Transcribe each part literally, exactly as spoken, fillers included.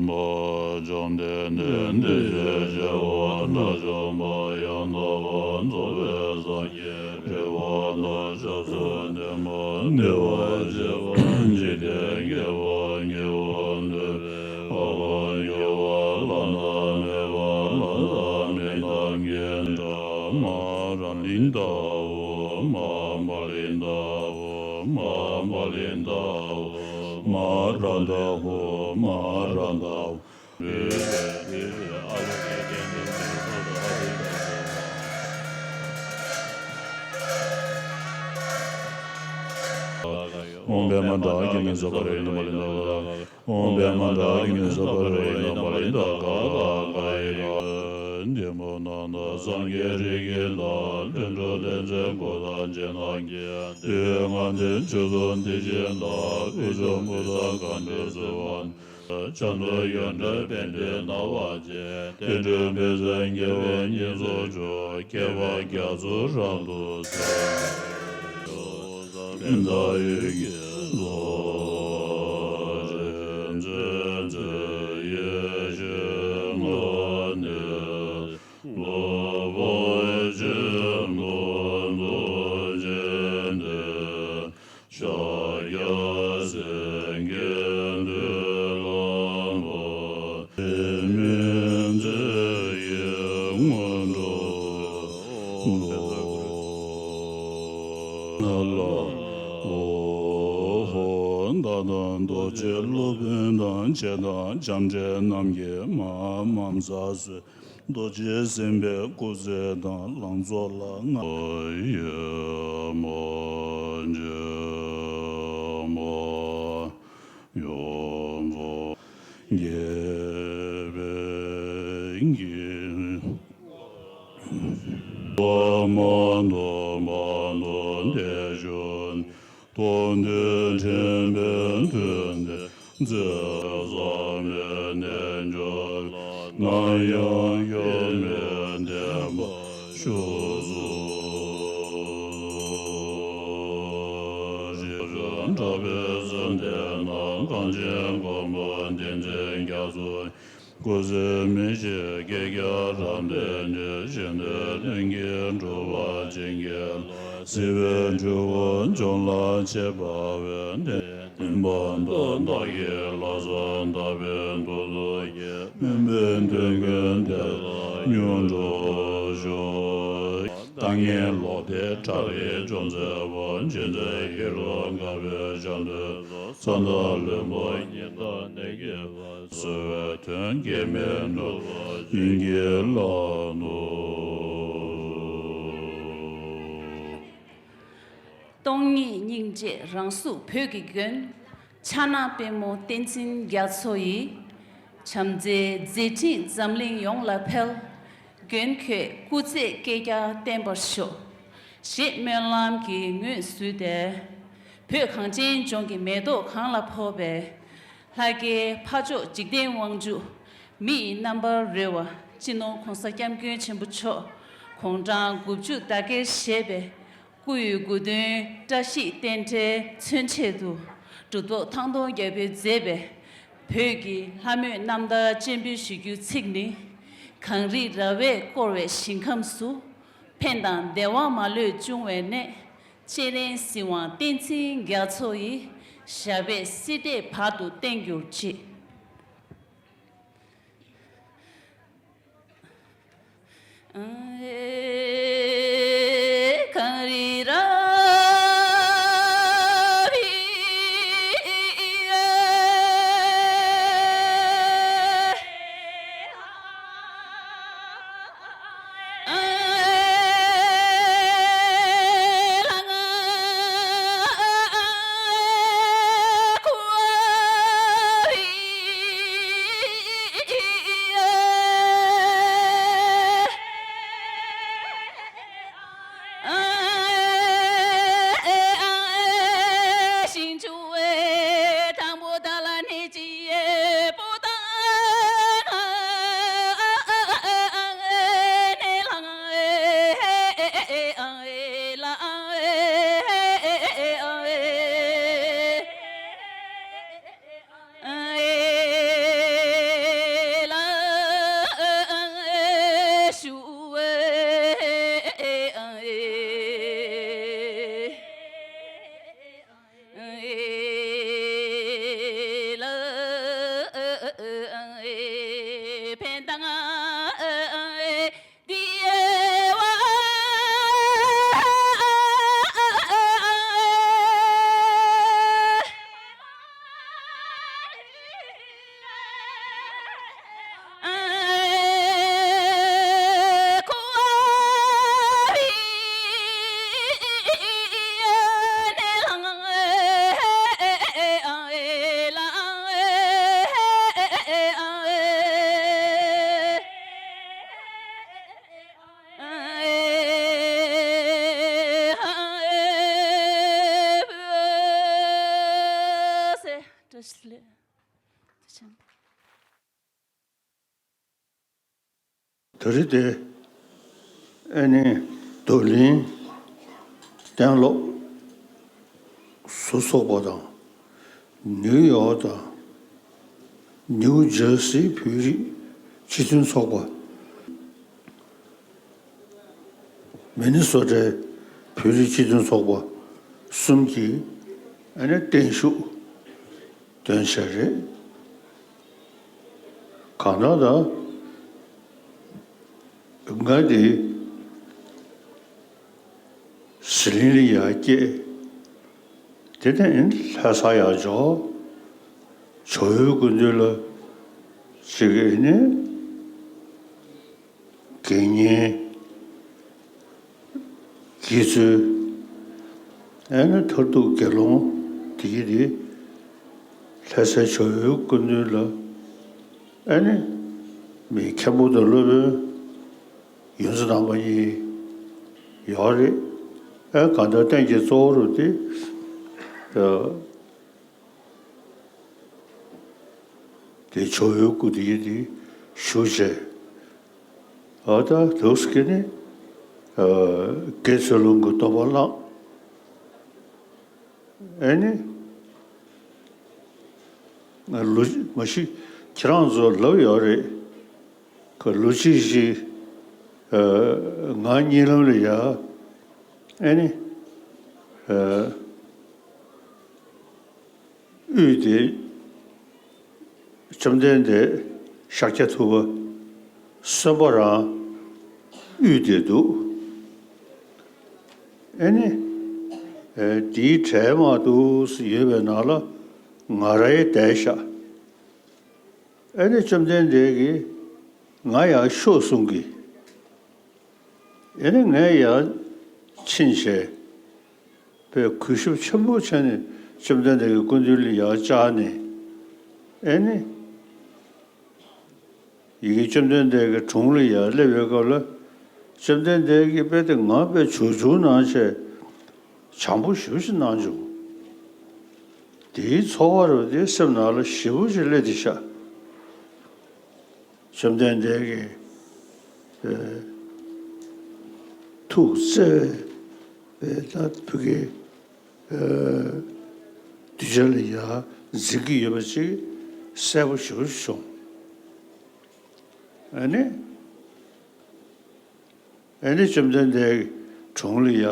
པ། བཅོམ་ལྡན་འདས་ཐམས་ཅད་མཁྱེན་པ་དགྲ་བཅོམ་པ་ཡང་དག་པར་རྫོགས་པའི་སངས་རྒྱས་རིག་པ་དང་ཞབས་སུ་ལྡན་པ་ནུས་པ་ཆེ་བ་འཇིག་རྟེན་མཁས་པ་ཉེ་བར་འདོད་པའི་འཕགས་པ་སྐྱོབ་པ་བླ་ན་མེད་པ་བླ་ན་མེད་ཐབས་མཁས་དྲག་མ་ར་ལིང་ཏའོ་མ་པ་ལིང་ཏའོ་མ་པ་ལིང་ཏའོ་མ་ར་ཏའོ་མ་ར་ཏའོ། ཨོཾ་པདྨ་བཛྲ་གྷི་ཎི་སརྦ་རོ་ཧི་ནི་མ་ལིང་ཏ་ག་ག་ཨོཾ་པདྨ་བཛྲ་གྷི་ཎི་སརྦ་རོ་ཧི་ནི་མ་ལིང་ཏ་ག་ག་ག་ཡི་ག། ཐིམ་ཕུག་ན་ན་སངས་རྒྱས་རིགས་ཀྱི་བདག་དོན་གྲུབ་བསྟན་འཛིན་འཁོར་དང་རྗེས་གནང་གི། དུས་ལྔ་ལྡན་ཆོས་སྐུ་འདི་ཕྱི་ལ། དབུས་ཕྱོགས་ཕུར་དང་མཁའ་འགྲོའི་སྤྱི་བོ། བྱང་དུ་ཡོན་ཏན་དཔལ་ལྡན་སྣང་བ་ཅན། བསྟན་འགྲོའི་དཔལ་བརྩེགས་རྒྱལ་བའི་གཉེན་སྲུང་མཆོག། མཁས་པ་རྒྱ་མཚོ་རབ་ཏུ་གསལ། ལྷ་ཡི་སྐྱེས་སུ་འགྲོ། མཚན་མཚོན་ཆེ་ཡེ་ཤེས་ངོ་ནས། གློ་བུར་ཆེན་པོ་མདོ་ཆེན་ཏེ། ཤཱཀྱ་སེང་གེ་མདུན་ལམ་པ། དེ་མིན་ཚེ་ཡི་སྔོན་འགྲོ་མདོ་ན་ལ། ཨོ་ཧོ། ད་ལྟ་རྡོ་རྗེ་སློབ་དཔོན་དང་ཆེ་བདག་བྱམས་ཆེན་རྣམ་རྒྱལ་མ་མང་ས་སོས། རྡོ་རྗེ་སེམས་དཔའི་སྐུ་ཚེ་དང་ལང་ཚོ་ལ་ང་ཡེ་མ་ཇེ་མ་ཡོངས་རྫོགས་རྒྱས་པའི་དཀྱིལ་འཁོར་མ་དོ་མ་དོ་འདས་ཞུགས། ཐོབ་འདོད་དྲན་པས་མཐུན་ཏེ་མཛད། བསམ་པའི་རྣལ་འབྱོར་ལ་ནམ་ཡང་སྐྱོན་མེད་བརྟན་པར་བཞུགས་སུ། རིགས་དྲུག་གྲགས་པའི་གསོལ་འདེབས་ནང་གངས་ཅན་མགོན་པོ་བསྟན་འཛིན་རྒྱ་མཚོ། སྐུ་ཚེ་མི་ཤིགས་བསྐལ་བརྒྱར་རབ་བརྟན་ཅིང་། གཞན་དོན་ལྷུན་གྱིས་གྲུབ་པར་བྱིན་གྱིས་རློབས། སྲིད་པའི་འཁྲུལ་འཁོར་འཇོམས་ལ་བྱེད་པ་བས། བསྟན་པ་དང་བདག་གི་ལྷག་བསམ་དག་པའི་མཐུ་སྟོབས་ཀྱིས། སྨོན་པའི་དོན་ཀུན་དེ་དག་མྱུར་འགྲུབ་ཤོག། ལྟས་ངན་ལོག་ལྟའི་ཁྲག་རིས་ཅུང་ཟད་པ། འཇིག་རྟེན་ཧེ་རུ་ཀ་པའི་ཞབས་འདྲེན་སོགས། མཚན་དང་ལྷུན་པོ་ཉི་ཟླ་གནས་བརྒྱད་པ། གསོལ་བའི་དོན་གེགས་མེད་འགྲུབ་པར་བྱིན་གྱིས་བརླབ་ཏུ། སྟོང་ཉིད་སྙིང་རྗེ་རང་གཟུགས་བོད་ཀྱི་མགོན། ཕྱག་ན་པདྨོ་བསྟན་འཛིན་རྒྱ་མཚོ་ཡི། བྱམས་བརྩེའི་མཛད་འཕྲིན་འཛམ་གླིང་ཡོངས་ལ་འཕེལ། མགོན་ཁྱོད་སྐུ་ཚེ་བསྐལ་བརྒྱར་བརྟན་པར་ཤོག། ཞེས་སྨོན་ལམ་གྱི་ངོས་བཟུང་སྟེ། བོད་གངས་ཅན་ལྗོངས་ཀྱི་མེ་ཏོག་གང་ལ་ཕོག་པའི། ལྷ་སྐལ་འཕགས་མཆོག་འཇིག་རྟེན་དབང་ཕྱུག་མི་ཡི་རྣམ་པར་རོལ་བ་སྤྱི་ནོར་༸གོང་ས་༸སྐྱབས་མགོན་ཆེན་པོ་མཆོག་དགུང་གྲངས་དགུ་བཅུ་ཟླ་བརྒྱད་བཞེས་པའི་སྐུ་ཡི་དགུང་སྟོན་བཀྲ་ཤིས་རྟེན་འབྲེལ་མཚོན་ཆེད་དུ། གྲུབ་ཐོབ་ཐང་སྟོང་རྒྱལ་པོས་མཛད་པའི་བོད་ཀྱི་ལྷ་མོའི་རྣམ་ཐར་སྤྱན་འབུལ་ཞུ་རྒྱུའི་ཚིག་ནི། གངས་རི་ར་བས་བསྐོར་བའི་ཞིང་ཁམས་སུ། ཕན་དང་བདེ་བ་མ་ལུས་འབྱུང་བའི་གནས། སྤྱན་རས་གཟིགས་དབང་བསྟན་འཛིན་རྒྱ་མཚོ་ཡི། ཞབས་པད་སྲིད་མཐའི་བར་དུ་བརྟན་གྱུར་ཅིག། བོད་རིགས་དེ་ཨེ་ནི་རྡོར་གླིང་གཏན་སློབ་ཟུར་ཚོགས་པ་དང་། ནིའུ་ཡོག་དང་ནིའུ་ཇར་སིའི་བོད་རིགས་སྤྱི་མཐུན་ཚོགས་པ། མི་ནི་སོ་ཊའི་བོད་རིགས་སྤྱི་མཐུན་ཚོགས་པ་གསུམ་གྱིས་ཨ་ནི་བརྟན་བཞུགས་འདོན་བྱས་རེད། གང་ལྟར་ད་ང་འདི་ཟི་ལིང་ལ་ཡར་སྐྱེས། དེ་ནས་ལྷ་ས་ཡར་འབྱོར། ཇོ་བོའི་སྐུ་མདུན་ལ་ཅིག་ཨེ་ནི་དགེ་བསྙེན་དགེ་ཚུལ། ཨེ་ནི་མཐར་ཐུག་དགེ་སློང་དེ་གི་དེ་ལྷ་སའི་ཇོ་བོའི་སྐུ་མདུན་ལ་ཨེ་ནི་མི་མཁན་པོ་དང་སློབ་དཔོན་ཡོངས་སུ་གནང་པ་གཉིས་ཡོད་རེད། ཨེ་གང་ལྟར་རྟེན་གྱི་གཙོ་བོ་རུ་དེ་ཨ་དེ་ཇོ་བོའི་སྐུ་དེ་ཡི་དེ་བཞུགས་བྱས། ཨ་ད་དུས་སྐད་ནི་ཨ་དགེ་ཚུལ་སློང་གི་སྡོམ་པ་བླངས། ཨེ་ནི་ང་ལོ་མ་གཞི་ཁྱེད་རང་ཚོ་ལབ་ཡོད་རེད། ཁོ་ལོ་གཅིག་གཅིག་ཨ་ང་གཉིད་ལམ་ལ་ཡ་ཨེ་ནི་ཨ་དབུས་དེ་བཅོམ་ལྡན་འདས་ཤཱཀྱ་ཐུབ་པ་གསོན་པོ་རང་དབུས་དེ་འདུག་ཨེ་ནི་ཨེ་དེའི་གྲལ་མ་འདུག་ཡོད་པའི་ནང་ལ་ང་རའི་བསྡད་ཤག་ཨེ་ནི་བཅོམ་ལྡན་འདས་ཀྱིས་ང་ཡང་ཤོག་གསུང་གི། ཨེ་ནི་ངས་ཡང་ཕྱིན་བྱས་པའི་གུས་ཞབས་ཆེན་པོ་བྱས་ནས་བཅོམ་ལྡན་འདས་ཀྱི་སྐུ་མདུན་ལ་ཡང་བཅར་ནས། ཨེ་ནི་ཡི་གེ་བཅོམ་ལྡན་འདས་ཀྱི་དྲུང་ལ་ཡང་སླེབས་པའི་སྐབས་ལ། བཅོམ་ལྡན་འདས་ཀྱིས་དཔེ་དེ་ང་དཔེ་བྱུང་བྱུང་གནང་བྱས་བྱམས་པོ་ཞེ་པོ་ཞིག་གནང་བྱུང་། དེའི་ཚོར་བ་རུ་དེ་སེམས་ནང་ལ་ཞེ་པོ་ཞིག་སླེབས་ཏེ་ཤག་བཅོམ་ལྡན་འདས་ཀྱིས་ཨེ་ཐུགས་བརྩེ་བས་ད་བུ་གའི་ཨེ་གདུལ་བྱ་ལ་ཡང་འཛིན་གྱི་ཡོད་པ་ཅིག་གསལ་པོ་ཞེ་པོ་ཞིག་བྱུང་། ཨ་ནི། ཨེ་ནི་བཅོམ་ལྡན་འདས་དྲུང་ལ་ཡ།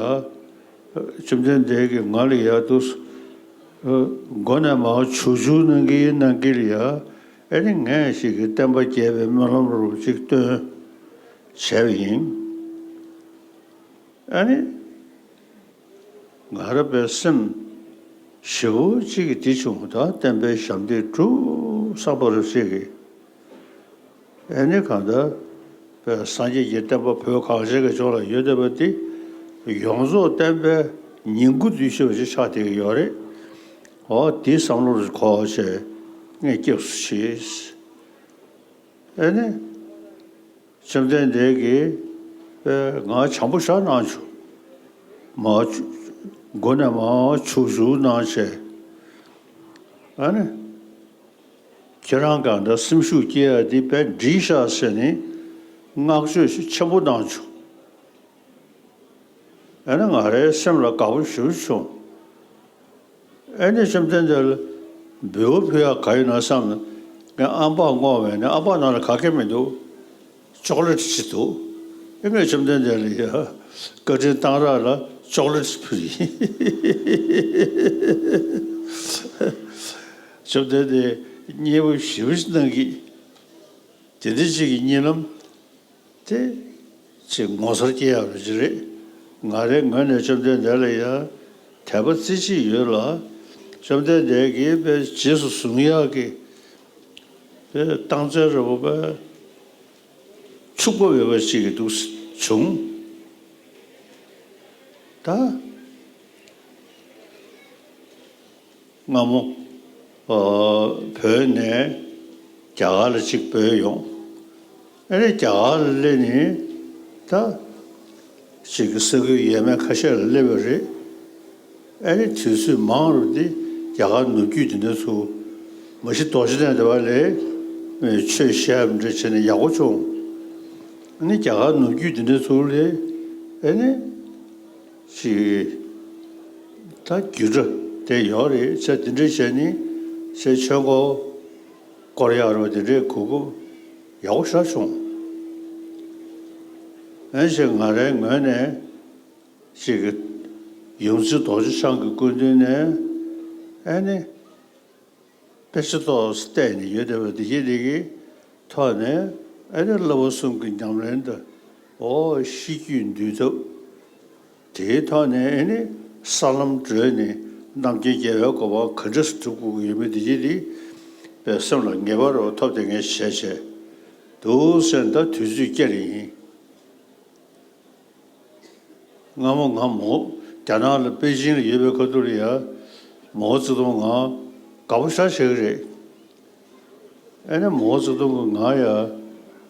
བཅོམ་ལྡན་འདས་ཀྱིས་ང་ལ་ཡ་དུ། མགོ་ནས་མར་ཆུ་ཆུ་གནང་གི་གནང་གི་ལ་ཡ། ཨེ་ནི་ངས་ཞིག་གི་བསྟན་པ་རྒྱས་པའི་སྨོན་ལམ་རུ་ཅིག་བཏོན་བྱས་པ་ཡིན། ཨ་ནི། ང་ར་པའི་སེམས་ཞེ་པོ་གཅིག་གི་འདི་བྱུང་ད་བསྟན་པའི་ཞབས་འདེགས་གྲུབ་བསམ་པ་རུ་ཞིག་གི། ཨེ་ནི་གང་ལྟར་པའི་སངས་རྒྱས་ཀྱི་བསྟན་པ་བོད་གངས་ཅན་གྱི་ལྗོངས་ལ་ཡོད་བསྡད་པ་འདི་ཡོངས་རྫོགས་བསྟན་པའི་ཉིང་ཁུ་འདུས་ཤེས་པ་ཞིག་ཆགས་བསྡད་ཀྱི་ཡོད་རེད། འོ་འདི་བསམ་བློ་རུ་འཁོར་བྱས་ངས་སྐྱབས་སུ་མཆི། ཨེ་ནི། བཅོམ་ལྡན་འདས་ཀྱིས་ང་བྱམས་པོ་ཞེ་གནང་བྱུང་། མ་མགོ་ནས་མར་ཆུ་ཞུ་གནང་བྱས། ཨ་ནི། ཁྱེད་རང་གང་འདྲ་སེམས་ཤུགས་སྐྱེ་ཡ་འདི་དཔེ་འགྲིག་ཤག་ཟེར་ནས་བསྔགས་བརྗོད་ཞིག་ཆེན་པོ་གནང་བྱུང་། ཨ་ནི་ང་རའི་སེམས་ལ་དགའ་པོ་ཞེ་པོ་བྱུང་། ཨེ་ནི་བཅོམ་ལྡན་འདས་ལ་འབུལ་བ་ཕུལ་ཡག་ག་ཡོད་ན་བསམ་ན། ངས་ཨམ་ཕག་བསྔོགས་པས་ནི་ཨམ་ཕག་ནང་ལ་ག་གེ་མི་འདུག་ཅོག་ལེ་ཊི་ཅིག་འདུག་ཨེ་ངས་བཅོམ་ལྡན་འདས་ལ་ཡ། བཀའ་དྲིན་གཏང་རག་ལ་ཅོག་ལེ་ཊི་ཕུལ་ཡིན། བཅོམ་ལྡན་འདས་མཉེས་པོ་ཞེ་པོ་ཞིག་གནང་གི། དེ་འདྲ་ཅིག་གི་གཉིད་ལམ་དེ་ཅིག་ངོ་མཚར་སྐྱེ་ཡག་རེ་ཅིག་རེད། ང་རའི་ངོས་ནས་བཅོམ་ལྡན་འདས་ལ་ཡང་དད་པ་རྩེ་གཅིག་ཡོད་ལ། བཅོམ་ལྡན་འདས་ཀྱིས་དཔེ་རྗེས་སུ་བཟུང་ཡག་གི་དཔེ་རྟགས་མཚན་རེ་བོ་དཔེ་འཕྱུག་པོ་ཡོད་པ་ཅིག་གི་འདུག་བྱུང་། ད། སྔ་མོ། ཨ། བོད་ནས་རྒྱ་གར་ལ་གཅིག་བྲོས་ཡོང་། ཨ་ནི་རྒྱ་གར་ལ་སླེབས་ནས་ད་གཅིག་གི་ས་ཁུལ་ཡས་མས་ཁ་ཤས་ལ་སླེབས་པ་རེད། ཨ་ནི་དུས་ཚོད་མང་རུ་དེ་རྒྱ་གར་ནུབ་རྒྱུད་དེ་འདྲ་ཚོ་མ་གཞི་རྡོ་རྗེ་གདན་དེ་བ་ལས་ཆོས་བཤད་པ་འདྲ་བྱས་ནས་ཡག་པོ་བྱུང་། ནི་རྒྱ་གར་ནུབ་རྒྱུད་འདི་འདྲ་ཚུར་ལས་ཨེ་ནི་ཅིག་ད་རྒྱུད་གྲྭ་དེ་ཡོད་རེད་ཟེར། དེ་འདྲ་བྱས་ནི་ཟེར་ཆོས་འཁོར་བསྐོར་ཡག་རོ་དེ་འདྲའི་གོ་སྐབས་ཡག་པོ་ཞེ་དྲག་བྱུང་། ཨེ་ཞེས་ང་རའི་ངོས་ནས་ཅིག་ཡོངས་འཛིན་རྡོ་རྗེ་འཆང་གི་སྐུ་མདུན་ནས་ཨེ་ནི། དཔེ་ཆ་ཐོག་བལྟས་ནས་ཡོད་བསྡད་པ་འདི་གྱད་འདི་གི་ཐོག་ནས་ཨེ་ནི་བསླབ་པ་གསུམ་གྱི་ཉམས་ལེན་དང་། འོ་ཤེས་རྒྱུད་འདུལ་ཐབས། དེའི་ཐོག་ནས་ཨེ་ནི་ས་ལམ་བགྲོད་ནས་རྣམ་མཁྱེན་རྒྱལ་བའི་གོ་འཕང་ག་འདྲ་སེ་སྒྲུབ་དགོས་ཀྱི་ཡོད་མེད་འདི་གྱད་འདི་དཔེ་སེམས་ལ་ངེས་པ་རུ་ཐོབ་སྟེ་ངས་བྱས་བྱས་འདུག་ཟེར། ད་དུས་ཚོད་བསྐྱལ་ཡིན། སྔ་མོ་ང་མོ་རྒྱ་ནག་ལ་པེ་ཅིང་ལ་ཡོད་པའི་ཁ་ཐུག་ལ་ཡ་མའོ་ཙེ་ཏུང་ང་དགའ་པོ་ཞེ་དྲག་བྱེད་ཀྱི་རེད། ཨེ་ནི་མའོ་ཙེ་ཏུང་གིས་ང་ཡ་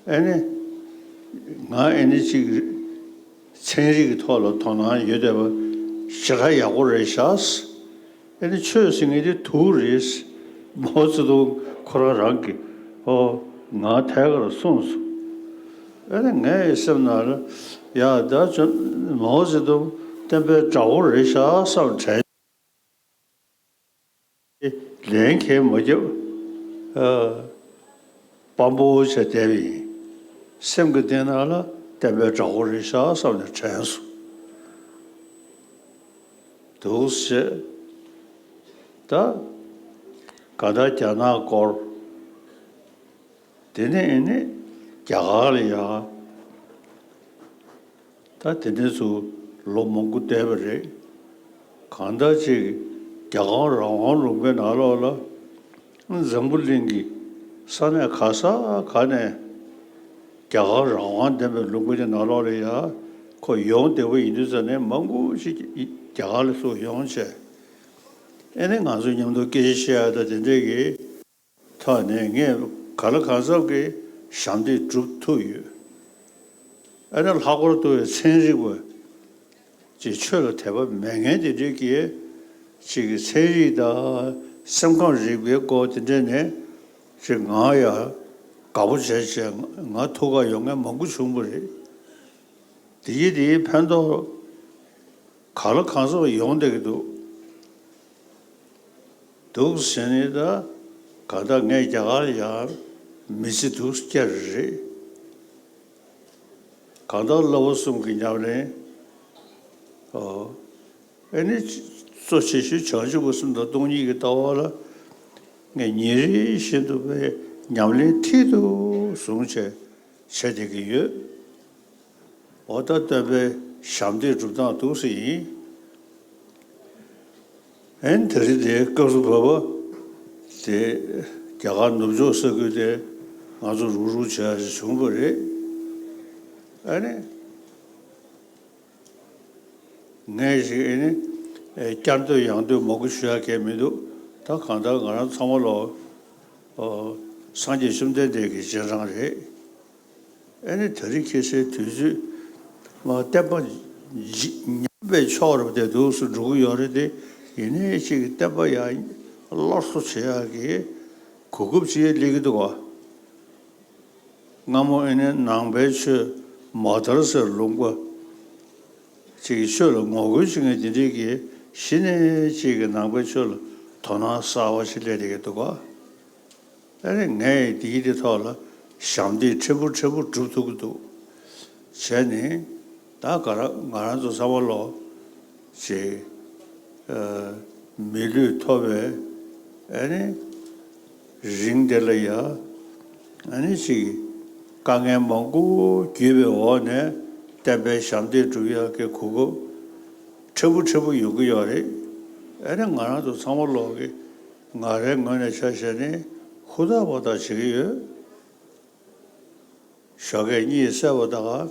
ཨེ་ནི་ང་ཨེ་ནི་ཅིག་ཚན་རིག་གི་ཐོག་ལ་དོ་སྣང་ཡོད་བསྡད་པ་ཞེ་དྲག་ཡག་པོ་རེད་ཤག་ཨེ་ནི་ཆོས་ཟེར་མཁན་དེ་དུག་རེད། མའོ་ཙེ་ཏུང་ཁོ་རང་རང་གིས་ཨོ་ང་ཐད་ཀར་གསུངས་སོང་། ཨེ་ནི་ངའི་སེམས་ནང་ལ་ཡ་ད་ཅོ་མའོ་ཙེ་ཏུང་བསྟན་པའི་དགྲ་བོ་རེད་ཤག་བསམ་དྲན། ལན་ཁས་མ་བརྒྱབ། ཨ། དཔའ་བོ་བྱས་བསྡད་པ་ཡིན། སེམས་ཀྱི་གཏིང་ནང་ལ་བསྟན་པའི་དགྲ་བོ་རེད་ཤག་བསམ་ནས་དྲན་སོང་། འདུག་སེ། ད་ག་ད་རྒྱ་ནག་སྐོར། དེ་ནས་ཨེ་ནི་རྒྱ་གར་ལ་ཡ། ད་དེ་འདྲ་ཚོ་ལོ་མང་པོ་བསྡད་པ་རེད། གང་ལྟར་ཅིག་རྒྱ་གར་རང་དབང་ལུང་པའི་ནང་ལོགས་ལ་འཛམ་བུ་གླིང་གི་ས་གནས་ག་ས་ག་ནས་རྒྱ་གར་རང་དབང་ལྡན་པའི་ལུང་པ་དེ་ནང་ལོགས་ལ་ཡ་ཁོ་ཡོང་བསྡད་པ་ཡིན་དུས་ཙ་ནས་མང་པོ་ཞིག་རྒྱ་གར་ལ་སུ་ཡོང་བྱས། ཨེ་ནི་ང་ཚོ་མཉམ་དུ་སྐད་ཆ་བཤད་ཡ་ད་དེ་འདྲས་ཀྱི། ཐོག་ནས་ངས་གང་ལ་གང་འཚམ་གྱི་ཞབས་འདེགས་སྒྲུབ་ཐུབ་ཡོད། ཨ་ནི་ལྷག་པར་དུ་ཚན་རིག་པ་ཅིག་ཆོས་ལ་དད་པ་མེད་མཁན་དེ་འདྲས་ཀྱིས་ཅིག་གི་ཚན་རིག་དང་སེམས་ཁམས་རིག་པའི་སྐོར་དེ་འདྲས་ནས་ཅིག་ང་ཡ་དགའ་པོ་བྱས་བྱས་ང་ཐུགས་ཁ་ཡོང་མཁན་མང་པོ་བྱུང་བ་རེད། དེ་ཡིས་དེའི་ཕན་ཐོགས་གང་ལ་གང་འཚམ་ཡོང་བསྡད་ཀྱི་འདུག་འདུག་ཟེར་ནས་ད་གང་ལྟར་ངས་རྒྱ་གར་ཡང་མི་ཚེ་འདུག་བསྐྱལ་རེད། གང་ལྟར་བསླབ་པ་གསུམ་གྱི་ཉམས་ལེན། ཨོ། ཨེ་ནི་གཙོ་ཆེ་ཤོས་བྱང་ཆུབ་ཀྱི་སེམས་དང་སྟོང་ཉིད་ཀྱི་ལྟ་བ་ལ་ངས་ཉིན་རེ་བཞིན་དུ་པའི་ཉམས་ལེན་མཐིལ་དུ་བཟུང་བྱས་བྱས་བསྡད་ཀྱི་ཡོད། འོ་ད་སྟོན་པའི་ཞབས་འདེགས་སྒྲུབ་སྟངས་འདུག་སེ་ཡིན། ཨན་དེ་རིང་དེ་སྐབས་སུ་བབ་པ་དེ་རྒྱ་གར་ནུབ་ཕྱོགས་ས་ཁུལ་དེ་ང་ཚོ་རུག་རུག་བྱས་བྱུང་བ་རེད། ཨ་ནི་ངས་ཞིག་ཨེ་ནི་བསྐྱར་ཟློས་ཡང་ཟློས་མང་པོ་ཞུ་ཡ་གལ་མི་འདུག་ད་གང་ལྟར་ང་རང་ཚང་མ་ལོ་སངས་རྒྱས་བཅོམ་ལྡན་འདས་ཀྱི་རྗེས་འབྲང་རེད། ཨེ་ནི་ད་རིང་ཁ་སང་དུས་ཚོད་མ་བསྟན་པ་ཇི་ཉམས་པའི་ཕྱོགས་རུ་དེ་འདུག་སེ་འགྲོ་གི་ཡོད་རེད་དེ། ཡིན་ནའི་ཅིག་བསྟན་པ་ཡང་སླར་གསོ་བྱེད་ཡག་གི་གོ་སྐབས་ཅིག་སླེབས་ཀྱི་འདུག་ག་སྔ་མོ་ཨེ་ནི་ནང་པའི་ཆོས་མ་དར་སའི་ལུང་པ་ཅིག་གི་ཆོས་ལ་ངོ་རྒོལ་བྱེད་མཁན་དེ་འདྲས་ཀྱིས་གཞི་ནས་ཅིག་གི་ནང་པའི་ཆོས་ལ་དོ་སྣང་གསར་པ་ཞིག་སླེབས་བསྡད་ཀྱི་འདུག་ག་ཨ་ནི་ངས་དེའི་དེ་ཐོག་ལ་ཞབས་འདེགས་ཕྲན་བུ་ཕྲན་བུ་སྒྲུབ་ཐུབ་ཀྱི་འདུག་བྱས་ནས་ད་ག་ར་ང་རང་ཚོ་ཚང་མ་ལོ་ཅིག་ཨ་མི་ལུས་ཐོབ་པའི་ཨ་ནི་རིང་དེ་ལ་ཡ་ཨ་ནི་ཅིག་དཀའ་ངལ་མང་པོ་བརྒྱུད་པའི་འོག་ནས་བསྟན་པའི་ཞབས་འདེགས་སྒྲུབ་ཡག་གི་གོ་སྐབས་ཕྲན་བུ་ཕྲན་བུ་ཡོང་གི་ཡོད་རེད། ཨ་ནི་ང་རང་ཚོ་ཚང་མ་ལོག་གི་ང་རའི་ངོས་ནས་ཆ་བཞག་ནས་ཧུར་ཐག་འབད་ཐག་བྱེད་ཀྱི་ཡོད། ཞོགས་ཀས་གཉིད་སད་པ་དང་བྱང་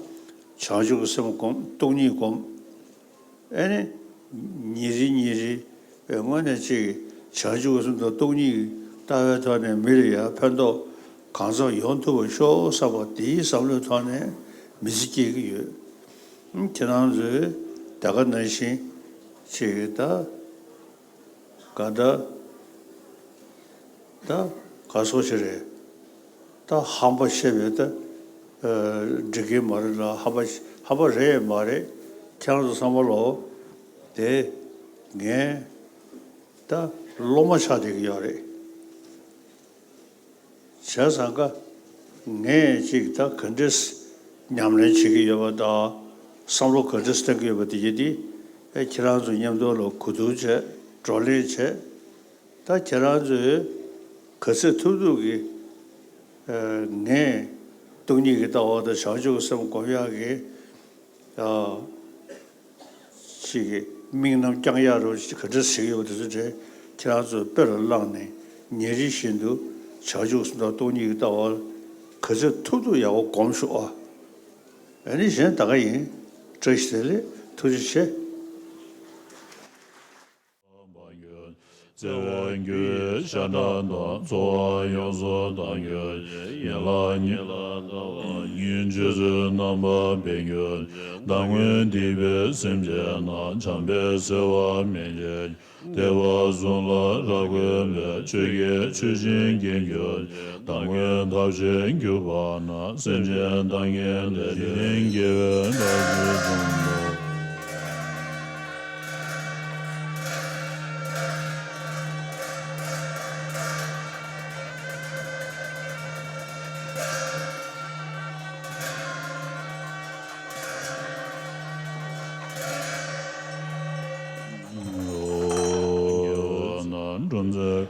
ཆུབ་ཀྱི་སེམས་སྒོམ། སྟོང་ཉིད་སྒོམ། ཨེ་ནི་ཉིན་རེ་ཉིན་རེ་བའི་སྔོན་ནས་ཅིག་བྱང་ཆུབ་ཀྱི་སེམས་དང་སྟོང་ཉིད་ཀྱི་ལྟ་བའི་ཐོག་ནས་མི་ལ་ཡང་ཕན་ཐོགས་གང་འཚམ་ཡོང་ཐུབ་པ་ཤོག་བསམ་པ་དེའི་བསམ་བློའི་ཐོག་ནས་མི་ཚེ་སྐྱེལ་གྱི་ཡོད། ཁྱེད་རང་ཚོས་དེ་ག་ནང་བཞིན་ཅིག་ད། ག་ད། ད་ག་སོགས་ཤིག་རེད། ད་ཧམ་པ་བཤད་པའི་ད་ འགྲིག་གི་མ་རེད་ལ། ཧ་པ་ཧ་པ་རེད་མ་རེད། ཁྱེད་རང་ཚོ་བསམ་པ་ལོ། དེ་ངས་ད་སློབ་མ་ཆགས་བསྡད་ཀྱི་ཡོད་རེད། བྱས་ཙང་ཀ་ངས་ཅིག་ད་ག་འདྲས་ཉམས་ལེན་བྱེད་ཀྱི་ཡོད་པ་དང་། བསམ་བློ་ག་འདྲས་གཏོང་གི་ཡོད་པ་དེ་ཡིན་ཏེ། ཨེ་ཁྱེད་རང་ཚོ་མཉམ་དུ་ལ་གོ་བསྡུར་བྱས། བགྲོ་གླེང་བྱས། ད་ཁྱེད་རང་ཚོས་ག་ཚོད་ཐུབ་ཐུབ་ཀྱིས་ཨེ་ངས་སྟོང་ཉིད་ཀྱི་ལྟ་བ་དང་བྱང་ཆུབ་ཀྱི་སེམས་སྒོམ་ཡག་གི་ཨ་ཅིག་གི་དམིགས་རྣམ་བསྐྱང་ཡག་རུ་ག་འདྲ་ཞིག་ཡོད་པ་དེ་ཚོ་གྲས་ཁྱེད་རང་ཚོས་དཔེ་ལ་བླངས་ནས། ཉིན་རེ་བཞིན་དུ་བྱང་ཆུབ་སེམས་དང་སྟོང་ཉིད་ཀྱི་ལྟ་བ་ག་ཚོད་ཐུབ་ཐུབ་ཡག་པོ་སྒོམ་ཤོག་ཨ། ཨ་ནི་གཞན་ད་ག་ཡིན། བཀྲ་ཤིས་བདེ་ལེགས། ཐུགས་རྗེ་ཆེ། བརྩེ་བའི་རྒྱུ་ཡི་ཤ་ཁྲག་དང་། ཚོར་བ་ཡོངས་སུ་དག་རྒྱུ་ཡི་ཡན་ལག་ཉིད་ལ་ལྟ་བ་ཉིད། ཆོས་ཚུལ་རྣམ་པར་འབེབས་རྒྱུ་ཡི་བདག་སྔོན་འདས་པའི་སེམས་ཅན་དང་། བྱམས་པའི་བརྩེ་བ་སྨིན་བྱེད་བདེ་བ་གསུམ་ལ་རབ་གུས་པའི། ཆོས་ཀྱི་ཆུ་ཆེན་སྐྱེ་རྒྱུ་ཡི་བདག་སྔོན་ཐབས་ཤེས་གྱུར་པ་ན། སེམས་ཅན་བདག་གིས་བདེ་ཞིང་དགེ་བའི་བཀྲ་ཤིས་སྩོལ་ལོ། སྒྲུབ་མཛད་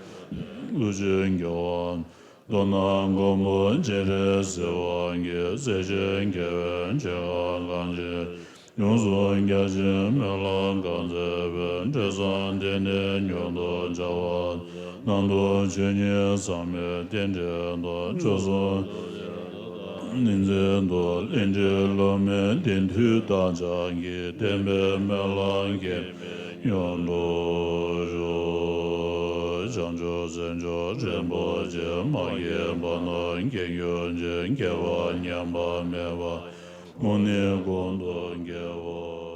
ཀླུ་ཆེན་རྒྱལ་བ། མདོར་ན་མགོན་པོ་སྤྱན་རས་གཟིགས་དབང་གིས། སྲས་ཆེན་རྒྱལ་བའི་ཆེ་ཁག་གང་ཞིག་ཡོངས་སུ་རྒྱ་ཆེན་སྨོན་ལམ་གང་མཛད་པའི། འབྲས་བཟང་དེ་ནི་མྱུར་དུ་འབྱུང་བར་ནམ་དུ་ཆོས་ཉིད་ཟབ་མོའི་རྟེན་འབྲེལ་དུ། ཆོས་སྲུང་ནི་མཚན་དུ་ལྷན་ཅིག་སློབ་མའི་གདན་མཐུ་དང་ཕྱག་གིས། བསྟན་པའི་སྨོན་ལམ་སྐྱེ་མེད་མྱུར་དུ་ཤོག། བྱང་ཆུབ་སེམས་མཆོག་རིན་པོ་ཆེ། མ་སྐྱེས་པ་རྣམས་སྐྱེ་གྱུར་ཅིག། སྐྱེས་པ་ཉམས་པ་མེད་པར་མུ་ནས་གོང་དུ་འཕེལ་བ།